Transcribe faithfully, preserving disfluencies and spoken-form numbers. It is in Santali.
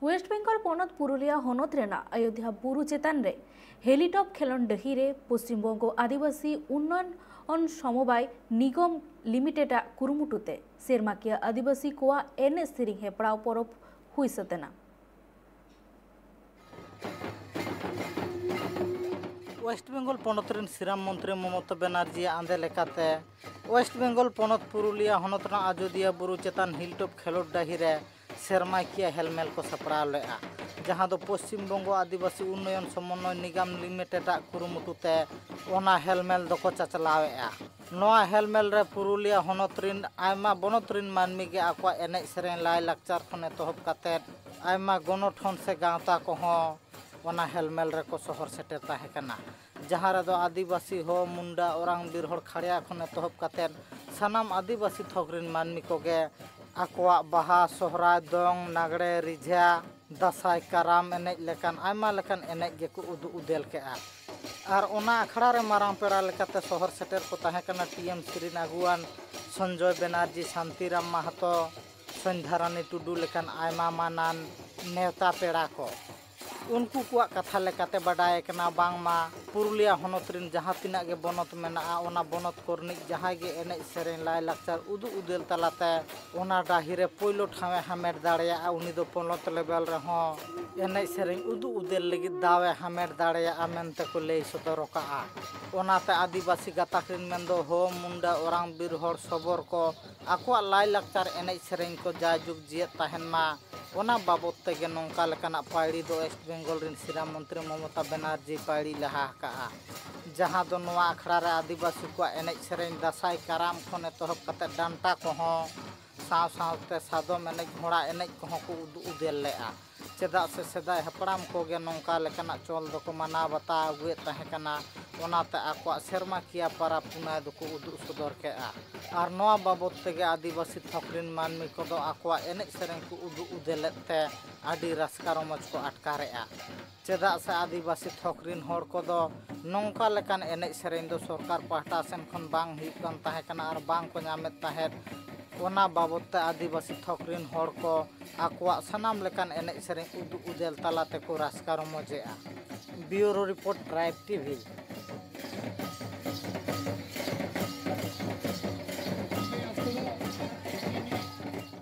ᱳᱭᱮᱥᱴ ᱵᱮᱝᱜᱚᱞ ᱯᱚᱱᱚᱛ ᱯᱩᱨᱩᱞᱤᱭᱟ ᱦᱚᱱᱚᱛ ᱨᱮᱱᱟᱜ ᱟᱭᱳᱫᱷᱭᱟ ᱵᱩᱨᱩ ᱪᱮᱛᱟᱱ ᱨᱮ ᱦᱮᱞᱤᱴᱚᱯ ᱠᱷᱮᱞᱚᱱᱰ ᱰᱟᱹᱦᱤ ᱨᱮ ᱯᱚᱥᱪᱤᱢ ᱵᱚᱝᱜᱚ ᱟᱹᱫᱤᱵᱟᱹᱥᱤ ᱩᱱᱱᱚᱭᱚᱱ ᱥᱚᱢᱚᱵᱟᱭ ᱱᱤᱜᱚᱢ ᱞᱤᱢᱤᱴᱮᱰ ᱟᱜ ᱠᱩᱨᱩᱢᱩᱴᱩ ᱛᱮ ᱥᱮᱨᱢᱟᱠᱤᱭᱟᱹ ᱟᱹᱫᱤᱵᱟᱹᱥᱤ ᱠᱚᱣᱟᱜ ᱮᱱᱮᱡ ᱥᱮᱨᱮᱧ ᱦᱮᱯᱨᱟᱣ ᱯᱚᱨᱚᱵᱽ ᱦᱩᱭ ᱥᱟᱹᱛ ᱮᱱᱟ᱾ ᱳᱭᱮᱥᱴ ᱵᱮᱝᱜᱚᱞ ᱯᱚᱱᱚᱛ ᱨᱮᱱ ᱥᱤᱨᱟᱢ ᱢᱚᱱᱛᱨᱤ ᱢᱚᱢᱚᱛᱟ ᱵᱮᱱᱟᱨᱡᱤᱭᱟᱜ ᱟᱸᱫᱮ ᱞᱮᱠᱟᱛᱮ, ᱳᱭᱮᱥᱴ ᱵᱮᱝᱜᱚᱞ ᱯᱚᱱᱚᱛ ᱯᱩᱨᱩᱞᱤᱭᱟ ᱦᱚᱱᱚᱛ ᱨᱮᱱᱟᱜ ᱟᱡᱚᱫᱤᱭᱟᱹ ᱵᱩᱨᱩ ᱪᱮᱛᱟᱱ ᱦᱤᱞᱴᱚᱯ ᱠᱷᱮᱞᱳᱰ ᱰᱟᱹᱦᱤ ᱨᱮ ᱥᱮᱨᱢᱟᱠᱤᱭᱟᱹ ᱦᱮᱞᱢᱮᱞ ᱠᱚ ᱥᱟᱯᱲᱟᱣ ᱞᱮᱫᱼᱟ, ᱡᱟᱦᱟᱸ ᱫᱚ ᱯᱚᱥᱪᱤᱢ ᱵᱚᱝᱜᱚ ᱟᱹᱫᱤᱵᱟᱹᱥᱤ ᱩᱱᱱᱚᱭᱚᱱ ᱥᱚᱢᱚᱱᱱᱚᱭ ᱱᱤᱜᱟᱢ ᱞᱤᱢᱤᱴᱮᱰ ᱟᱜ ᱠᱩᱨᱩᱢᱩᱴᱩ ᱛᱮ ᱚᱱᱟ ᱦᱮᱞᱢᱮᱞ ᱫᱚᱠᱚ ᱪᱟᱪᱞᱟᱣᱮᱫᱼᱟ᱾ ᱱᱚᱣᱟ ᱦᱮᱞᱢᱮᱞ ᱨᱮ ᱯᱩᱨᱩᱞᱤᱭᱟ ᱦᱚᱱᱚᱛ ᱨᱤᱱ ᱟᱭᱢᱟ ᱵᱚᱱᱚᱛ ᱨᱤᱱ ᱢᱟᱹᱱᱢᱤ ᱜᱮ ᱟᱠᱚᱣᱟᱜ ᱮᱱᱮᱡ ᱥᱮᱨᱮᱧ ᱞᱟᱭᱼᱞᱟᱠᱪᱟᱨ ᱠᱷᱚᱱ ᱮᱛᱚᱦᱚᱵ ᱠᱟᱛᱮᱫ ᱟᱭᱢᱟ ᱜᱚᱱᱚᱴᱷᱚᱱ ᱥᱮ ᱜᱟᱶᱛᱟ ᱠᱚᱦᱚᱸ ᱚᱱᱟ ᱦᱮᱞᱢᱮᱞ ᱨᱮᱠᱚ ᱥᱚᱦᱚᱨ ᱥᱮᱴᱮᱨ ᱛᱟᱦᱮᱸ ᱠᱟᱱᱟ, ᱡᱟᱦᱟᱸ ᱨᱮᱫᱚ ᱟᱹᱫᱤᱵᱟᱹᱥᱤ, ᱦᱳ, ᱢᱩᱱᱰᱟ, ᱳᱨᱟᱝ, ᱵᱤᱨᱦᱚᱲ, ᱠᱷᱟᱲᱭᱟ ᱠᱷᱚᱱ ᱮᱛᱚᱦᱚᱵ ᱠᱟᱛᱮᱫ ᱥᱟᱱᱟᱢ ᱟᱹᱫᱤᱵᱟᱹᱥᱤ ᱛᱷᱚᱠ ᱨᱤᱱ ᱢᱟᱹᱱᱢᱤ ᱠᱚᱜᱮ ᱟᱠᱚᱣᱟᱜ ᱵᱟᱦᱟ, ᱥᱚᱦᱨᱟᱭ, ᱫᱚᱝ, ᱱᱟᱜᱽᱲᱮ, ᱨᱤᱡᱷᱟ, ᱫᱟᱸᱥᱟᱭ, ᱠᱟᱨᱟᱢ ᱮᱱᱮᱡ ᱞᱮᱠᱟᱱ ᱟᱭᱢᱟ ᱞᱮᱠᱟᱱ ᱮᱱᱮᱡ ᱜᱮᱠᱚ ᱩᱫᱩᱜ ᱩᱫᱮᱞ ᱠᱮᱫᱼᱟ᱾ ᱟᱨ ᱚᱱᱟ ᱟᱠᱷᱲᱟ ᱨᱮ ᱢᱟᱨᱟᱝ ᱯᱮᱲᱟ ᱞᱮᱠᱟᱛᱮ ᱥᱚᱦᱚᱨ ᱥᱮᱴᱮᱨ ᱠᱚ ᱛᱟᱦᱮᱸ ᱠᱟᱱᱟ ᱴᱤ ᱮᱢ ᱥᱤ ᱨᱤᱱ ᱟᱹᱜᱩᱣᱟᱱ ᱥᱚᱧᱡᱚᱭ ᱵᱮᱱᱟᱨᱡᱤ, ᱥᱟᱱᱛᱤᱨᱟᱢ ᱢᱟᱦᱟᱛᱚ, ᱥᱚᱧᱫᱷᱟᱨᱟᱱᱤ ᱴᱩᱰᱩ ᱞᱮᱠᱟᱱ ᱟᱭᱢᱟ ᱢᱟᱱᱟᱱ ᱱᱮᱣᱛᱟ ᱯᱮᱲᱟ ᱠᱚ᱾ ᱩᱱᱠᱩ ᱠᱚᱣᱟᱜ ᱠᱟᱛᱷᱟ ᱞᱮᱠᱟᱛᱮ ᱵᱟᱰᱟᱭ ᱠᱟᱱᱟ ᱵᱟᱝᱢᱟ ᱯᱩᱨᱩᱞᱤᱭᱟ ᱦᱚᱱᱚᱛ ᱨᱤᱱ ᱡᱟᱦᱟᱸ ᱛᱤᱱᱟᱹᱜ ᱜᱮ ᱵᱚᱱᱚᱛ ᱢᱮᱱᱟᱜᱼᱟ, ᱚᱱᱟ ᱵᱚᱱᱚᱛ ᱠᱚ ᱨᱤᱱᱤᱡ ᱡᱟᱦᱟᱸᱭ ᱜᱮ ᱮᱱᱮᱡ ᱥᱮᱨᱮᱧ ᱞᱟᱭᱼᱞᱟᱠᱪᱟᱨ ᱩᱫᱩᱜ ᱩᱫᱮᱞ ᱛᱟᱞᱟᱛᱮ ᱚᱱᱟ ᱰᱟᱹᱦᱤ ᱨᱮ ᱯᱳᱭᱞᱳ ᱴᱷᱟᱶ ᱮ ᱦᱟᱢᱮᱴ ᱫᱟᱲᱮᱭᱟᱜᱼᱟ, ᱩᱱᱤ ᱫᱚ ᱯᱚᱱᱚᱛ ᱞᱮᱵᱮᱞ ᱨᱮᱦᱚᱸ ᱮᱱᱮᱡ ᱥᱮᱨᱮᱧ ᱩᱫᱩᱜ ᱩᱫᱮᱞ ᱞᱟᱹᱜᱤᱫ ᱫᱟᱣ ᱮ ᱦᱟᱢᱮᱴ ᱫᱟᱲᱮᱭᱟᱜᱼᱟ ᱢᱮᱱᱛᱮ ᱠᱚ ᱞᱟᱹᱭ ᱥᱚᱫᱚᱨ ᱟᱠᱟᱫᱼᱟ᱾ ᱚᱱᱟᱛᱮ ᱟᱹᱫᱤᱵᱟᱹᱥᱤ ᱜᱟᱛᱟᱠ ᱨᱤᱱ ᱢᱮᱱᱫᱚ ᱦᱳ, ᱢᱩᱱᱰᱟ, ᱳᱨᱟᱝ, ᱵᱤᱨᱦᱚᱲ, ᱥᱚᱵᱚᱨ ᱠᱚ ᱟᱠᱚᱣᱟᱜ ᱞᱟᱭᱼᱞᱟᱠᱪᱟᱨ ᱮᱱᱮᱡ ᱥᱮᱨᱮᱧ ᱠᱚ ᱡᱟᱭᱡᱩᱜᱽ ᱡᱤᱭᱮᱫ ᱛᱟᱦᱮᱱ ᱢᱟ, ᱚᱱᱟ ᱵᱟᱵᱚᱛ ᱛᱮᱜᱮ ᱱᱚᱝᱠᱟ ᱞᱮᱠᱟᱱᱟᱜ ᱯᱟᱹᱭᱲᱤ ᱫᱚ ᱳᱭᱮᱥᱴ ᱵᱮᱝᱜᱚᱞ ᱨᱤᱱ ᱥᱤᱨᱟᱢ ᱢᱚᱱᱛᱨᱤ ᱢᱚᱢᱚᱛᱟ ᱵᱮᱱᱟᱨᱡᱤ ᱯᱟᱹᱭᱲᱤ ᱞᱟᱦᱟ ᱟᱠᱟᱫᱼᱟ, ᱡᱟᱦᱟᱸ ᱫᱚ ᱱᱚᱣᱟ ᱟᱠᱷᱲᱟ ᱨᱮ ᱟᱹᱫᱤᱵᱟᱹᱥᱤ ᱠᱚᱣᱟᱜ ᱮᱱᱮᱡ ᱥᱮᱨᱮᱧ, ᱫᱟᱸᱥᱟᱭ, ᱠᱟᱨᱟᱢ ᱠᱷᱚᱱ ᱮᱛᱚᱦᱚᱵ ᱠᱟᱛᱮ ᱰᱟᱱᱴᱟ ᱠᱚᱦᱚᱸ, ᱥᱟᱶ ᱥᱟᱶᱛᱮ ᱥᱟᱫᱚᱢ ᱮᱱᱮᱡ, ᱜᱷᱚᱲᱟ ᱮᱱᱮᱡ ᱠᱚᱦᱚᱸ ᱠᱚ ᱩᱫᱩᱜ ᱩᱫᱮᱞ ᱞᱮᱫᱼᱟ᱾ ᱪᱮᱫᱟᱜ ᱥᱮ ᱥᱮᱫᱟᱭ ᱦᱟᱯᱲᱟᱢ ᱠᱚᱜᱮ ᱱᱚᱝᱠᱟ ᱞᱮᱠᱟᱱᱟᱜ ᱪᱚᱞ ᱫᱚᱠᱚ ᱢᱟᱱᱟᱣ ᱵᱟᱛᱟᱣ ᱟᱹᱜᱩᱭᱮᱫ ᱛᱟᱦᱮᱸ ᱠᱟᱱᱟ, ᱚᱱᱟᱛᱮ ᱟᱠᱚᱣᱟᱜ ᱥᱮᱨᱢᱟᱠᱤᱭᱟᱹ ᱯᱟᱨᱟᱵᱽ ᱯᱩᱱᱟᱹᱭ ᱫᱚᱠᱚ ᱩᱫᱩᱜ ᱥᱚᱫᱚᱨ ᱠᱮᱫᱼᱟ᱾ ᱟᱨ ᱱᱚᱣᱟ ᱵᱟᱵᱚᱛ ᱛᱮᱜᱮ ᱟᱹᱫᱤᱵᱟᱹᱥᱤ ᱛᱷᱚᱠ ᱨᱤᱱ ᱢᱟᱹᱱᱢᱤ ᱠᱚᱫᱚ ᱟᱠᱚᱣᱟᱜ ᱮᱱᱮᱡ ᱥᱮᱨᱮᱧ ᱠᱚ ᱩᱫᱩᱜ ᱩᱫᱮᱞᱮᱫ ᱛᱮ ᱟᱹᱰᱤ ᱨᱟᱹᱥᱠᱟᱹ ᱨᱚᱢᱚᱡᱽ ᱠᱚ ᱟᱴᱠᱟᱨᱮᱫᱼᱟ᱾ ᱪᱮᱫᱟᱜ ᱥᱮ ᱟᱹᱫᱤᱵᱟᱹᱥᱤ ᱛᱷᱚᱠ ᱨᱤᱱ ᱦᱚᱲ ᱠᱚᱫᱚ ᱱᱚᱝᱠᱟ ᱞᱮᱠᱟᱱ ᱮᱱᱮᱡ ᱥᱮᱨᱮᱧ ᱫᱚ ᱥᱚᱨᱠᱟᱨ ᱯᱟᱦᱴᱟ ᱥᱮᱱ ᱠᱷᱚᱱ ᱵᱟᱝ ᱦᱩᱭᱩᱜ ᱠᱟᱱ ᱛᱟᱦᱮᱸ ᱠᱟᱱᱟ ᱟᱨ ᱵᱟᱝ ᱠᱚ ᱧᱟᱢᱮᱫ ᱛᱟᱦᱮᱸᱫ᱾ ᱚᱱᱟ ᱵᱟᱵᱚᱫ ᱛᱮ ᱟᱹᱫᱤᱵᱟᱹᱥᱤ ᱛᱷᱚᱠ ᱨᱤᱱ ᱦᱚᱲ ᱠᱚ ᱟᱠᱚᱣᱟᱜ ᱥᱟᱱᱟᱢ ᱞᱮᱠᱟᱱ ᱮᱱᱮᱡ ᱥᱮᱨᱮᱧ ᱩᱫᱩᱜ ᱩᱫᱮᱞ ᱛᱟᱞᱟ ᱛᱮᱠᱚ ᱨᱟᱹᱥᱠᱟᱹ ᱨᱚᱢᱚᱡᱮᱜᱼᱟ᱾ Bureau Report, Tribe TV᱾